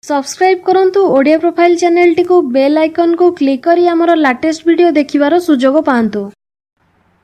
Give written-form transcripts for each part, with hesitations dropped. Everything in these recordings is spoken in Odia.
ସବସ୍କ୍ରାଇବ୍ କରନ୍ତୁ ଓଡ଼ିଆ ପ୍ରୋଫାଇଲ୍ ଚ୍ୟାନେଲଟିକୁ, ବେଲ୍ ଆଇକନ୍କୁ କ୍ଲିକ୍ କରି ଆମର ଲାଟେଷ୍ଟ ଭିଡ଼ିଓ ଦେଖିବାର ସୁଯୋଗ ପାଆନ୍ତୁ।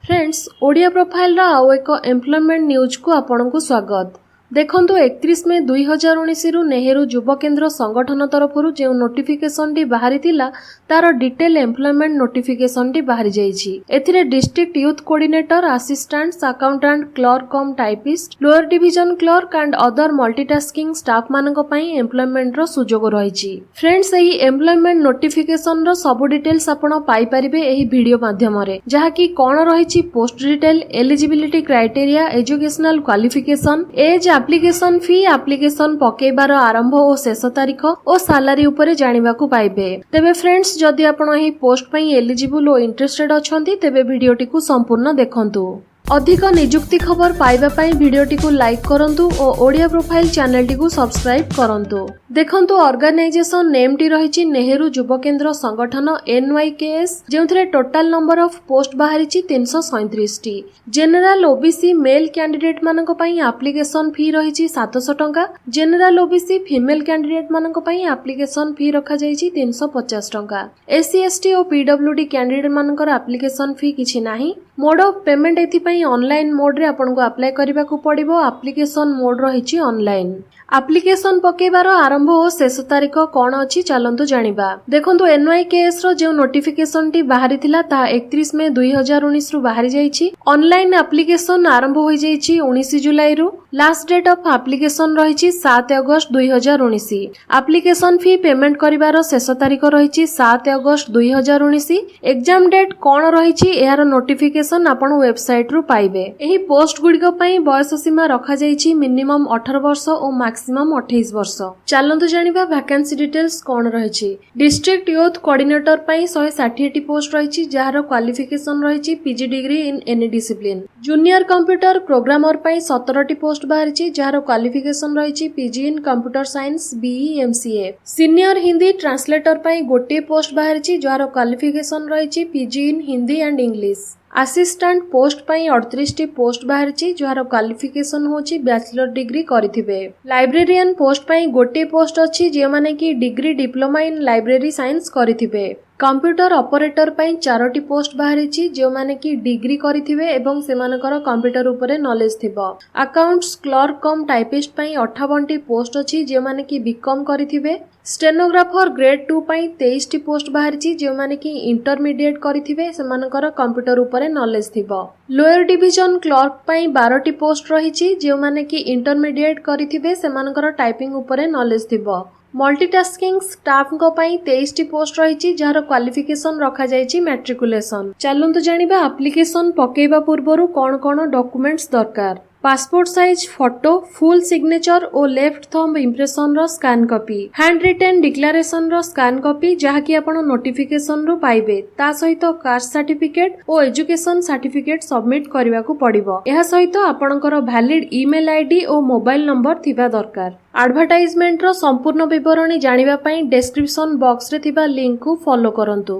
ଫ୍ରେଣ୍ଡସ୍, ଓଡ଼ିଆ ପ୍ରୋଫାଇଲ୍ର ଆଉ ଏକ ଏମ୍ପ୍ଲୟମେଣ୍ଟ ନ୍ୟୁଜ୍କୁ ଆପଣଙ୍କୁ ସ୍ୱାଗତ। ଦେଖନ୍ତୁ, 31 ମେ 2019ରୁ ନେହେରୁ ଯୁବ କେନ୍ଦ୍ର ସଂଗଠନ ତରଫରୁ ଯେଉଁ ନୋଟିଫିକେସନଟି ବାହାରିଥିଲା, ତାର ଡିଟେଲ୍ ଏମ୍ପ୍ଲୟମେଣ୍ଟ ନୋଟିଫିକେସନଟି ବାହାରି ଯାଇଛି। ଏଥିରେ District Youth Coordinator, Assistant Accountant, Clerk cum Typist, Lower Division Clerk and other multitasking ଷ୍ଟାଫମାନଙ୍କ ପାଇଁ ଏମ୍ପ୍ଲୟମେଣ୍ଟର ସୁଯୋଗ ରହିଛି। ଫ୍ରେଣ୍ଡସ୍, ଏହି ଏମ୍ପ୍ଲୟମେଣ୍ଟ ନୋଟିଫିକେସନର ସବୁ ଡିଟେଲ୍ସ ଆପଣ ପାଇପାରିବେ ଏହି ଭିଡ଼ିଓ ମାଧ୍ୟମରେ, ଯାହାକି କ'ଣ ରହିଛି post detail, eligibility criteria, educational qualification, age, application fee, application ପକେଇବାର ଆରମ୍ଭ ଓ ଶେଷ ତାରିଖ ଓ ସାଲାରୀ ଉପରେ ଜାଣିବାକୁ ପାଇବେ। ତେବେ ଫ୍ରେଣ୍ଡସ୍, ଯଦି ଆପଣ ଏହି ପୋଷ୍ଟ ପାଇଁ ଏଲିଜିବୁଲ ଓ ଇଣ୍ଟରେଷ୍ଟେଡ୍ ଅଛନ୍ତି, ତେବେ ଭିଡ଼ିଓଟିକୁ ସମ୍ପୂର୍ଣ୍ଣ ଦେଖନ୍ତୁ। ଅଧିକ ନିଯୁକ୍ତି ଖବର ପାଇବା ପାଇଁ ଭିଡ଼ିଓଟିକୁ ଲାଇକ୍ କରନ୍ତୁ ଓ ଓଡ଼ିଆ ପ୍ରୋଫାଇଲ୍ ଚ୍ୟାନେଲଟିକୁ ସବସ୍କ୍ରାଇବ୍ କରନ୍ତୁ। ଦେଖନ୍ତୁ, ଅର୍ଗାନାଇଜେସନ ନେମ୍ଟି ରହିଛି ନେହେରୁ ଯୁବ କେନ୍ଦ୍ର ସଂଗଠନ, ଏନ୍ୱାଇକେଏସ୍, ଯେଉଁଥିରେ ଟୋଟାଲ ନମ୍ବର ଅଫ୍ ପୋଷ୍ଟ ବାହାରିଛି 337ଟି। ଜେନେରାଲ, ଓବିସି ମେଲ୍ କ୍ୟାଣ୍ଡିଡେଟ୍ ମାନଙ୍କ ପାଇଁ ଆପ୍ଲିକେସନ ଫି ରହିଛି 700 ଟଙ୍କା। ଜେନେରାଲ, ଓବିସି ଫିମେଲ୍ କ୍ୟାଣ୍ଡିଡେଟ୍ ମାନଙ୍କ ପାଇଁ ଆପ୍ଲିକେସନ ଫି ରଖାଯାଇଛି 350 ଟଙ୍କା। ଏସସି, ଏସଟି ଓ ପିଡବ୍ଲ୍ୟୁଡି କ୍ୟାଣ୍ଡିଡେଟ୍ ମାନଙ୍କର ଆପ୍ଲିକେସନ ଫି କିଛି ନାହିଁ। ମୋଡ୍ ଅଫ୍ ପେମେଣ୍ଟ ଏଥିପାଇଁ ଅନଲାଇନ୍ ମୋଡ୍ରେ ଆପଣଙ୍କୁ ଆପ୍ଲାଏ କରିବାକୁ ପଡ଼ିବ। ଆପ୍ଲିକେସନ ମୋଡ୍ ରହିଛି ଅନଲାଇନ୍। ଆପ୍ଲିକେସନ ପକେଇବାର ଆରମ୍ଭ ଓ ଶେଷ ତାରିଖ କ'ଣ ଅଛି, ଚାଲନ୍ତୁ ଜାଣିବା। ଦେଖନ୍ତୁ, ଏନ୍ୱାଇକେଏସ୍ ର ଯେଉଁ ନୋଟିଫିକେସନଟି ବାହାରିଥିଲା, ତାହା 31 ମେ 2019ରୁ ବାହାରି ଯାଇଛି। ଅନଲାଇନ୍ ଆପ୍ଲିକେସନ ଆରମ୍ଭ ହୋଇଯାଇଛି 19 ଜୁଲାଇରୁ। ଲାଷ୍ଟ ଡେଟ୍ ଅଫ୍ ଆପ୍ଲିକେସନ ରହିଛି 7 ଅଗଷ୍ଟ 2019। ଆପ୍ଲିକେସନ ଫି ପେମେଣ୍ଟ କରିବାର ଶେଷ ତାରିଖ ରହିଛି 7 ଅଗଷ୍ଟ 2019। ଏକ୍ଜାମ ଡେଟ୍ କ'ଣ ରହିଛି, ଏହାର ନୋଟିଫିକେସନ ଆପଣ ୱେବସାଇଟରୁ ପାଇବେ। ଏହି ପୋଷ୍ଟ ଗୁଡ଼ିକ ପାଇଁ ବୟସ ସୀମା ରଖାଯାଇଛି ମିନିମମ୍ 18 ବର୍ଷ ଓ ମାକ୍ସିମମ୍ 28 ବର୍ଷ। ଚାଲନ୍ତୁ ଜାଣିବା ଭ୍ୟାକାନ୍ସି ଡିଟେଲ୍ସ କ'ଣ ରହିଛି। ଡିଷ୍ଟ୍ରିକ୍ଟ ୟୁଥ୍ କୋଅର୍ଡିନେଟର ପାଇଁ 160ଟି ପୋଷ୍ଟ ରହିଛି, ଯାହାର କ୍ୱାଲିଫିକେସନ ରହିଛି PG degree in any discipline। Junior computer programmer ପାଇଁ 17ଟି ପୋଷ୍ଟ ବାହାରିଛି, ଯାହାର କ୍ୱାଲିଫିକେସନ ରହିଛି PG in computer science, BE, MCA। Senior Hindi translator ପାଇଁ ଗୋଟିଏ ପୋଷ୍ଟ ବାହାରିଛି, ଯାହାର କ୍ୱାଲିଫିକେସନ ରହିଛି PG in Hindi and English। Assistant post ପାଇଁ 38ଟି ପୋଷ୍ଟ ବାହାରିଛି, ଯାହାର କ୍ୱାଲିଫିକେସନ ହେଉଛି ବ୍ୟାଚଲର ଡିଗ୍ରୀ କରିଥିବେ। ଲାଇବ୍ରେରିଆନ ପୋଷ୍ଟ ପାଇଁ ଗୋଟିଏ ପୋଷ୍ଟ ଅଛି, ଯେଉଁମାନେ କି degree, diploma in library science କରିଥିବେ। କମ୍ପ୍ୟୁଟର ଅପରେଟର ପାଇଁ ଚାରୋଟି ପୋଷ୍ଟ ବାହାରିଛି, ଯେଉଁମାନେ କି ଡିଗ୍ରୀ କରିଥିବେ ଏବଂ ସେମାନଙ୍କର କମ୍ପ୍ୟୁଟର ଉପରେ ନଲେଜ ଥିବ। ଆକାଉଣ୍ଟସ କ୍ଲର୍କ କମ୍ ଟାଇପିଷ୍ଟ ପାଇଁ 58ଟି ପୋଷ୍ଟ ଅଛି, ଯେଉଁମାନେ କି ବିକମ୍ କରିଥିବେ। ଷ୍ଟେନୋଗ୍ରାଫର ଗ୍ରେଡ୍ 2 ପାଇଁ 23ଟି ପୋଷ୍ଟ ବାହାରିଛି, ଯେଉଁମାନେ କି ଇଣ୍ଟରମିଡିଏଟ୍ କରିଥିବେ, ସେମାନଙ୍କର କମ୍ପ୍ୟୁଟର ଉପରେ ନଲେଜ ଥିବ। ଲୋୟର ଡିଭିଜନ କ୍ଲର୍କ ପାଇଁ 12ଟି ପୋଷ୍ଟ ରହିଛି, ଯେଉଁମାନେ କି ଇଣ୍ଟରମିଡିଏଟ୍ କରିଥିବେ, ସେମାନଙ୍କର ଟାଇପିଂ ଉପରେ ନଲେଜ ଥିବ। ମଲ୍ଟିଟାସ୍କିଂ ଷ୍ଟାଫଙ୍କ ପାଇଁ 23ଟି ପୋଷ୍ଟ ରହିଛି, ଯାହାର କ୍ୱାଲିଫିକେସନ ରଖାଯାଇଛି ମ୍ୟାଟ୍ରିକୁଲେସନ। ଚାଲନ୍ତୁ ଜାଣିବା ଆପ୍ଲିକେସନ ପକେଇବା ପୂର୍ବରୁ କ'ଣ କ'ଣ ଡକୁମେଣ୍ଟସ ଦରକାର। Passport size photo, full signature ଓ ଲେଫ୍ଟ ଥମ୍ବ ଇମ୍ପ୍ରେସନର ସ୍କାନ୍ କପି, ହ୍ୟାଣ୍ଡ ରିଟେନ୍ ଡିକ୍ଲାରେସନର ସ୍କାନ୍ କପି, ଯାହାକି ଆପଣ ନୋଟିଫିକେସନରୁ ପାଇବେ, ତା ସହିତ କାଷ୍ଟ ସାର୍ଟିଫିକେଟ ଓ ଏଜୁକେସନ ସାର୍ଟିଫିକେଟ ସବମିଟ୍ କରିବାକୁ ପଡ଼ିବ। ଏହା ସହିତ ଆପଣଙ୍କର ଭ୍ୟାଲିଡ୍ ଇମେଲ୍ ଆଇଡି ଓ ମୋବାଇଲ ନମ୍ବର ଥିବା ଦରକାର। ଆଡଭର୍ଟାଇଜମେଣ୍ଟର ସମ୍ପୂର୍ଣ୍ଣ ବିବରଣୀ ଜାଣିବା ପାଇଁ ଡେସ୍କ୍ରିପସନ ବକ୍ସରେ ଥିବା ଲିଙ୍କକୁ ଫଲୋ କରନ୍ତୁ।